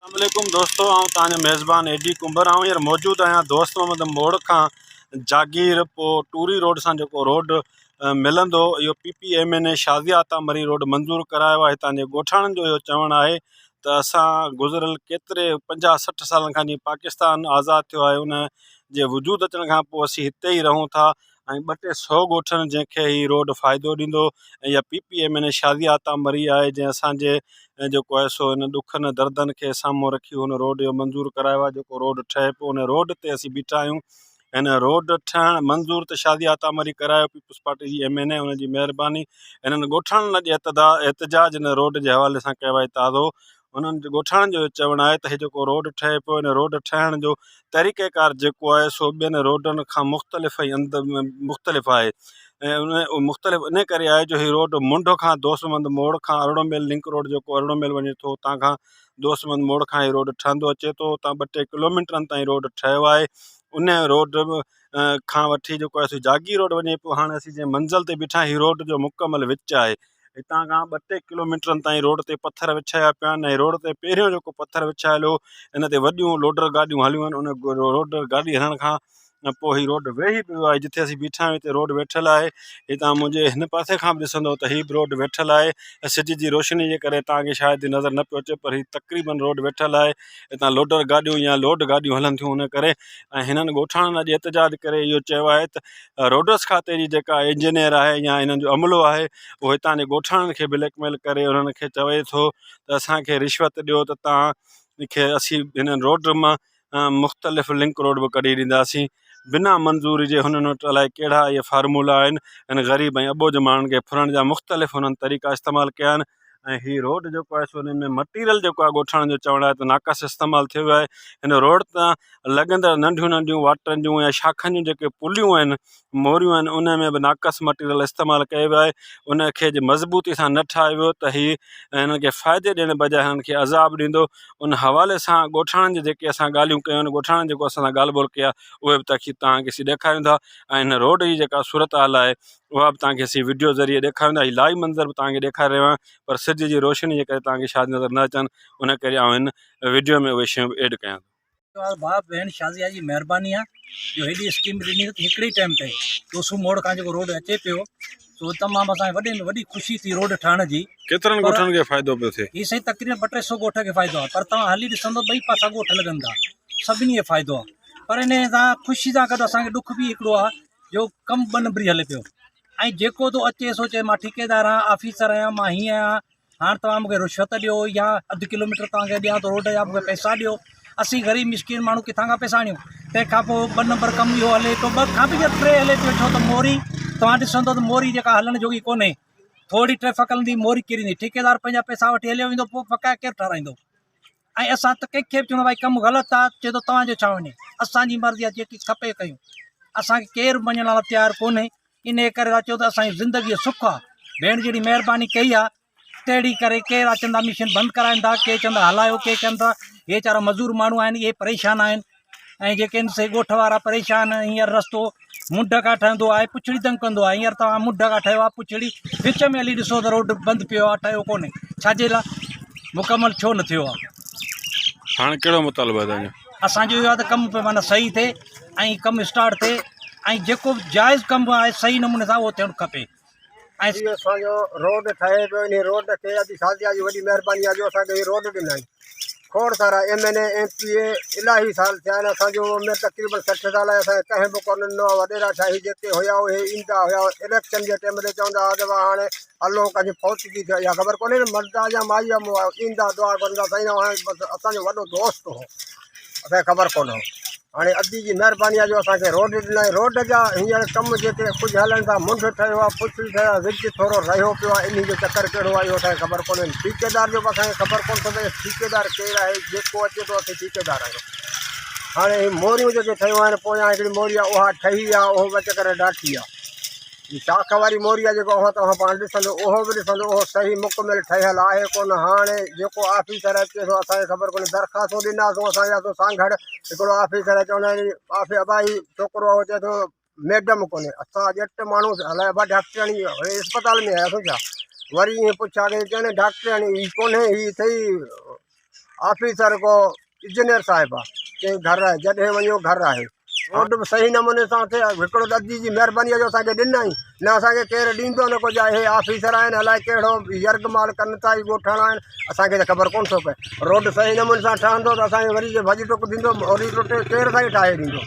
السلام عليڪم دوستو آئون توهان جو ميزبان اي ڊي ڪنڀر آئون هينئر موجود آهيان دوست محمد موڙ کان جاگير پو ٽوري روڊ سان جيڪو روڊ ملندو اهو P P M N A Shazia Ata Marri road منظور ڪرايو آهي هتان جي ڳوٺاڻن جو اهو چوڻ آهي ته اسان گذريل ڪيتري پنجاهه سٺ سالن کان جيئن پاڪستان آزاد ٿيو آهي ان جي وجود اچڻ کان پوء اسين هتي ئي رهون ٿا ۽ ٻه ٽي سئو ڳوٺن جنهن کي هي روڊ فائدو ڏيندو ۽ اها P P M N A Shazia Ata Marri آهي جنهن اسان جي جيڪو آهي سو هن ڏکن دردن کي سامهون رکي هن روڊ جو منظور ڪرايو آهي جيڪو روڊ ٺهي پيو ان روڊ تي اسين بيٺا آهيون هن روڊ ٺهڻ منظور ته شازيه عطا مري ڪرايو پيپلز پارٽي جي ايم اين اي ان جي مهرباني هنن ڳوٺاڻن اڄ احتجاج هن روڊ جي حوالي سان ڪيو آهي تازو انهن ڳوٺاڻن جو چوڻ آهي ته هي جيڪو روڊ ٺهي پيو ان روڊ ٺهڻ جو طريقه ڪار جيڪو آهي سو ٻين روڊن کان مختلف ۽ مختلف آهي ۽ ان مختلف ان ڪري آهي جو هي روڊ منڍ کان دوست مند موڙ کان ارڙهون ميل لنڪ روڊ جيڪو ارڙهون ميل وڃي ٿو اتان کان دوست مند موڙ کان هي روڊ ٺهندو اچي ٿو اتان ٻه ٽي ڪلوميٽرن تائين روڊ ٺهيو آهي ان روڊ کان وٺي جيڪو آهي سو جاگي روڊ وڃي پيو هاڻي اسين جنهن منزل تي بيٺا آهيون هي روڊ جو مڪمل وچ آهي هتان کان ٻه ٽي ڪلوميٽرن تائين روڊ تي پٿر وڇايا پيا آهن ۽ روڊ تي پهريون جيڪو پٿر وڇايل هو ان تي وڏيون لوڊر گاڏيون هليون آهن ان لوڊر گاڏي هلڻ کان پوء هي روڊ ويهي پيو آهي جتي اسين بيٺا آهيون هتي روڊ ويٺل آهي هتان منهنجي هن پاسي کان به ڏسندو ته هي به روڊ ويٺل آهي ۽ سج جي روشني جي ڪري توهان کي شايد نظر نه پيو اچي پر هي تقريبن روڊ ويٺل آهي هتان لوڊر گاڏيون يا لوڊ گاڏيون هلن ٿيون ان ڪري ۽ هنن ڳوٺاڻن اڄ احتجاج ڪري اهو چيو آهي ته روڊس کاتي جي جيڪا انجنيئر آهي يا انهن جو عملو آهي اهو هتان جي ڳوٺاڻن کي بليڪ ميل ڪري انهن کي چوي ٿو ته اسانکي رشوت ڏيو ته توهان کي اسين هن روڊ مان مختلف لنڪ روڊ به ڪڍي ڏينداسين بنا منظوري جي هنن وٽ الائي ڪهڙا اهي فارمولا آهن هن غريب ۽ اٻوجهه ماڻهن کي ڦرڻ جا مختلف هنن طريقا استعمال ڪيا آهن ۽ هي روڊ جيڪو آهي سو ان ۾ مٽيريل جيڪو آهي ڳوٺاڻن جو چوڻ آهي ته ناقص استعمال ٿيو ويو آهي هن روڊ تان لڳندڙ ننڍيون ننڍيون واٽن جون يا شاخن جون جيڪي پليون آهن موريون آهن ان ۾ به ناقص مٽيريل استعمال ڪيو ويو آهي ان کي جي مضبوطي سان نه ٺاهيو ويو ته هي هنن کي فائدي ڏيڻ بجاء هنن کي عذاب ڏيندو ان حوالي سان ڳوٺاڻن جي جيڪي اسان ڳالهيون ڪيون آهن ڳوٺاڻن جيڪو اسان سان ڳالهه ٻولهه ڪئي آهي اهي به توهان کي اسين ڏيکاريون ٿا ۽ هن روڊ جي جيڪا صورتحال آهي اها به توهان کي اسين وڊيو ذريعي ڏيکاريون ٿا هي لائيو منظر به توهان کي ڏيکاري رهيو آهيان پر سج جي روشني جي ڪري توهان کي شايد نظر نه اچن ان ڪري آئون هن وڊيو ۾ اهي شيون به ايڊ ڪيان ٿو. ڀاء ڀيڻ شازيا جي مهرباني آ جو هيڏي اسڪيم ڏني ته هڪڙي ٽائيم تي دوسو موڙ کان جيڪو روڊ اچي پيو سو تمام اسان کي وڏي ۾ وڏي خوشي ٿي روڊ ٺهڻ جي. ڪيترن ڳوٺن کي فائدو پيو ٿئي؟ هي سائين تقريبن ٻه ٽي سو ڳوٺ کي فائدو آ پر توهان هلي ڏسندو ٻئي پاسا ڳوٺ لڳن ٿا سڀني کي فائدو آ پر انهي سان خوشي سان گڏ اسان کي ڏک به هڪڙو آ جو ڪم ٻه نمبري هلي پيو ۽ جيڪو ٿو اچي سو چئي مان ٺيڪيدار آهيان آفيسر آهيان مان هيئن آهيان هاڻ توهان مونکي رشوت ڏيو يا اڌ ڪلوميٽر توهان کي ڏيان ٿو روڊ جا مونکي پئسا ڏيو اسين غريب مسڪين ماڻهو ڪٿان کان پئسا آڻيون تنهن کان پوء ٻه نمبر ڪم اهو هلي ٿو ٻه کان به ٽي هلي پيو ڇو ته موري توهان ڏسندو ته موري جيڪا هلڻ جوڳي ڪونهي ٿوري ٽريفڪ هلندي موري ڪرندي ٺيڪيدار پنهنجا پئسا وٺي هليو ويندو پوء بقايا ڪير ٺهرائيندو ۽ اسان ته ڪنهن کي به چوندو ڀائي ڪم غلط آ چئي ٿو توهان جو ڇا وڃي اسان جي مرضي آ جيڪي کپي ڪيون اسان کي ڪير به مڃڻ لاء تيار ڪونهي انهي ڪري ٿا چئون ته اسان جي زندگي جو سک آ ڀيڻ جهڙي مهرباني ڪئي آ تهڙي ڪري ڪير آ چوندا مشين بند ڪرائين ٿا ڪي چوندا هلايو ڪي چون ٿا هي ويچارا مزور ماڻهو آهن اهي پريشان آهن ۽ جيڪي آهن سي ڳوٺ وارا پريشان آهن هينئر رستو منڍ کان ٺهندو آهي پڇڙي تنگ ڪندو آهي هينئر توهان منڍ کان ٺهيو آهي پڇڙي وچ ۾ هلي ڏسو ته روڊ بند پيو آهي ٺهيو ڪونهي ڇاجي لاء مڪمل ڇو نه ٿيو آهي. هاڻي ڪهڙو مطالبو آهي توهان جو؟ اسان جو اهو آهي ته ڪم معنيٰ صحيح ٿئي ۽ ڪم اسٽارٽ ٿئي ۽ جيڪو به جائز ڪم آهي صحيح نموني سان اهو ٿيڻ کپي. ۽ هي اسان جو روڊ ٺهي پيو انهي روڊ کي ادي شازيه جي وڏي مهرباني آهي جو اسان کي هي روڊ ڏنائين کوڙ سارا M N A M P A الاهي سال ٿيا آهن اسان جو عمر تقريبن 60 سال آهي اسان کي ڪنهن به ڪونه ڏنو آهي وڏيرا شاهي جيڪي هيا اهي ايندا هيا اليڪشن جي ٽيم تي چوندا هئا ته هاڻي هلو ڪنهن جي فوتگي ٿي اها خبر ڪونهي نه مرد آهي يا مائي آهي ايندا دعا گهرندا سائين اوهان بس اسان جو وڏو دوست هو اسان کي خبر ڪونه هو. هاڻي ادي جي مهرباني آهي جو اسان کي روڊ ڏنائين. روڊ جا هينئر ڪم جيڪي ڪجهه هلن ٿا، منڍ ٺهيو آهي، پڇڙي ٺهيو آهي، وچ ٿورو رهيو پيو آهي، انهي جو چڪر ڪهڙو آهي اهو اسان کي خبر ڪونهي. ٺيڪيدار جو به اسان کي خبر ڪونه ٿو پئي ٺيڪيدار ڪير آهي، جيڪو اچي ٿو اسين ٺيڪيدار آهيون. هاڻي هي موريون جيڪي ٺهيون آهن، پويان هڪڙي موري آهي اها ٺهي آهي، اهو به چڪر ڊاٺي آهي. هي شاخ واري موري آهي جيڪو اوهان توهان پاڻ ڏسندو اهو به ڏسندو اهو صحيح مڪمل ٺهيل آهي ڪونه هاڻي جيڪو آفيسر اچي ٿو اسان کي خبر ڪونهي درخواستون ڏناسون اسان وياسون سانگهڙ هڪڙو آفيسر آهي چوندا آهن آفي ابا هي ڇوڪرو آهي چئي ٿو ميڊم ڪونهي اسان ڄٽ ماڻهو الائي ابا ڊاڪٽرياڻي اسپتال ۾ آياسون ڇا وري ائين پڇا ڪئي چون ڊاڪٽرياڻي هي ڪونهي هي اٿئي آفيسر ڪو انجنيئر صاحب آ چيائين گهر آهي جڏهن وڃو گهر آهي روڊ به صحيح نموني سان ٿئي هڪڙو ته ادي جي مهرباني آهي جو اسانکي ڏنائين نه اسانکي ڪير ڏيندو نه ڪجهه آهي هي آفيسر آهن الائي ڪهڙو يرغمال ڪن ٿا هي ڳوٺاڻا آهن اسانکي ته خبر ڪونه ٿو پئي روڊ صحيح نموني سان ٺهندو ته اسانکي وري جي ڀڄ ٽڪ ٿيندو وري ٽٽي ڪير اسانکي ٺاهي ڏيندو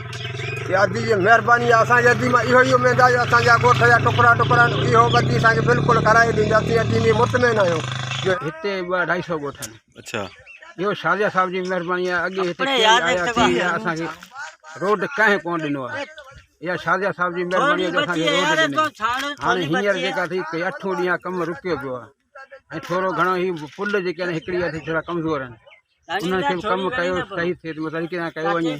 هي ادي جي مهرباني آهي اسانکي ادي مان اهو ئي اميد آهي جو اسانجا ڳوٺ جا ٽڪرا ٽڪرا آهن اهو به ادي اسانکي بلڪل ڪرائي ڏيندو اسين ادي ۾ مطمئن آهيون هتي ٻه اڍائي سو ڳوٺ آهن اڇا اهو شازيا صاحب جي مهرباني آهي اڳي هتي ڪير آيا ٿي ويا اسان کي روڊ ڪنهن ڪونه ڏنو آهي اها شازيا صاحب جي مهرباني آهي جو اسان کي روڊ ڏني هاڻي هينئر جيڪا ٿي ڪئي اٺون ڏينهن ڪم رڪيو پيو آهي ۽ ٿورو گهڻو هي پل جيڪي آهن هڪڙي اڌ ٿورا ڪمزور آهن انهن کي به ڪم ڪيو صحيح ٿئي ته طريقي سان ڪيو وڃي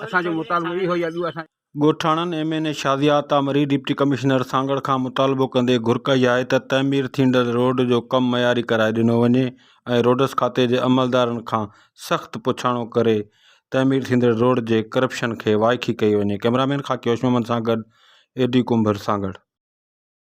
اسان جو مطالبو اهو ئي آهي ٻيو اسان ڳوٺاڻن M N A Shazia Atta Marri deputy commissioner Sanghar کان مطالبو ڪندي گهر ڪئي آهي ته تعمير ٿيندڙ روڊ جو ڪم معياري ڪرائي ڏنو وڃي ۽ روڊس کاتي جي عملدارن کان سخت پڇاڻو ڪري تعمير ٿيندڙ روڊ جي ڪرپشن کي وائکي ڪئي وڃي ڪئميرامين خاڪي هوش محمد سان گڏ اي ڊي ڪنڀر سانگهڙ.